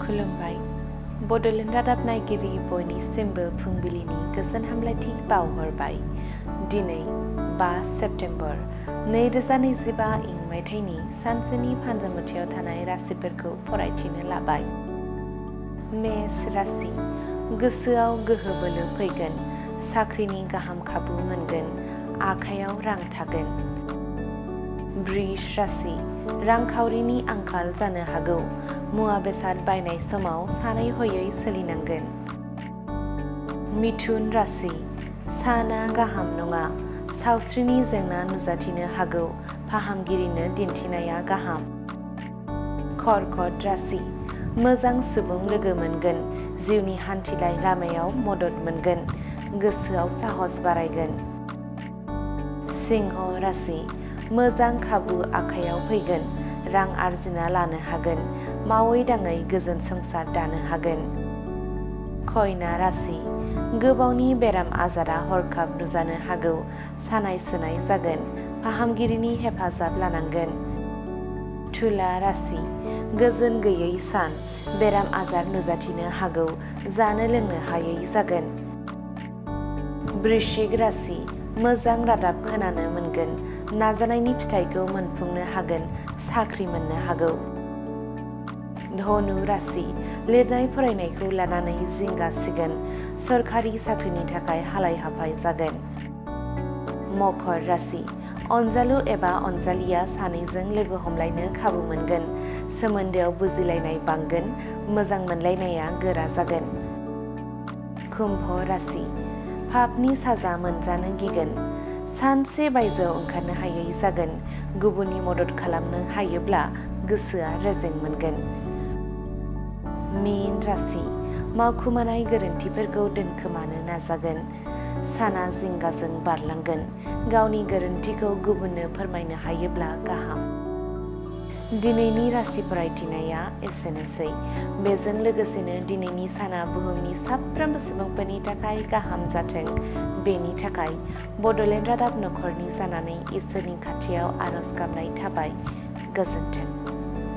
खुलुमबाय। बड'लेण्ड रादाब नायगिरि बयनिसिमबो फुंबिलिनि गोजोन हामलायथि बावहरबाय। दिनै 5 सेप्तेम्बर 2025 मायथाइनि सानसुनि फान्जामुथियाव थानाय राशिफोरखौ फरायथिनो लाबाय। मेष राशि, गोसोआव गोहो बोलो फैगोन, साख्रिनि गाहाम खाबु मोनगोन, आखायाव रां थागोन। वृष राशि, रांखावरिनि आंखाल जानो हागौ, मुवा बेसाद बायनाय समाव सानै हयै सोलिनांगोन। मिथुन राशि, साना गाहाम नङा, सावस्रिनि जेंना नुजाथिनो हागौ, फाहामगिरिनो दिन्थिनाया गाहाम। कर्कट राशि, मोजां सुबुं लोगो मोनगोन, जिउनि हान्थिनाय लामायाव मदद मोनगोन, गोसोआव साहस बारायगोन। सिंह राशि, मोजां खाबु आखायाव फैगोन, रां आरजिना लानो हागोन, मावै दाङै गोजोन संसार दानो हागोन। कन्या राशि, गोबावनि बेराम आजारा हरखाब नुजानो हागौ, सानाय सुनाय जागोन, फाहामगिरिनि हेफाजाब लानांगोन। तुला राशि, गोजोन गैयै सान, बेराम आजार नुजाथिनो हागौ, जानो लोंनो हायै जागोन। वृश्चिक राशि, मोजां रादाब खोनानो मोनगोन, नाजानायनि फिथाइखौ मोनफुंनो हागोन, साख्रि मोननो हागौ। धनु राशि, लिरनाय फरायनायखौ लानानै जिंगा सिगोन, सरखारि साख्रिनि थाखाय हालाय हाफाय जागोन। मकर राशि, अनजालु एबा अनजालिया सानैजों लोगो हमलायनो खाबु मोनगोन, सोमोन्दोआव बुजिलायनाय बांगोन, मोजां मोनलायनाया गोरा जागोन। कुम्भ राशि, पापनि साजा मोनजानो गिगोन, सानसे बायजोआव ओंखारनो हायै जागोन, गुबुननि मदद खालामनो हायोब्ला गोसोआ रेजें मोनगोन। मीन राशि, मावखुमानाय गोरोन्थिफोरखौ दोनखोमानो नाजागोन, साना जिंगाजों बारलांगोन, गावनि गोरोन्थिखौ गुबुननो फोरमायनो हायोब्ला गाहाम। दिनैनि राशि फरायथिनाया एसेनोसै। बेजों लोगोसेनो दिनैनि साना बुहुमनि साफ्रोमबो सुबुंफोरनि थाखाय गाहाम जाथों, बेनि थाखाय बड'लेण्ड रादाब नखरनि जानानै इसोरनि खाथियाव आरज गाबनाय थाबाय। गोजोन्थों।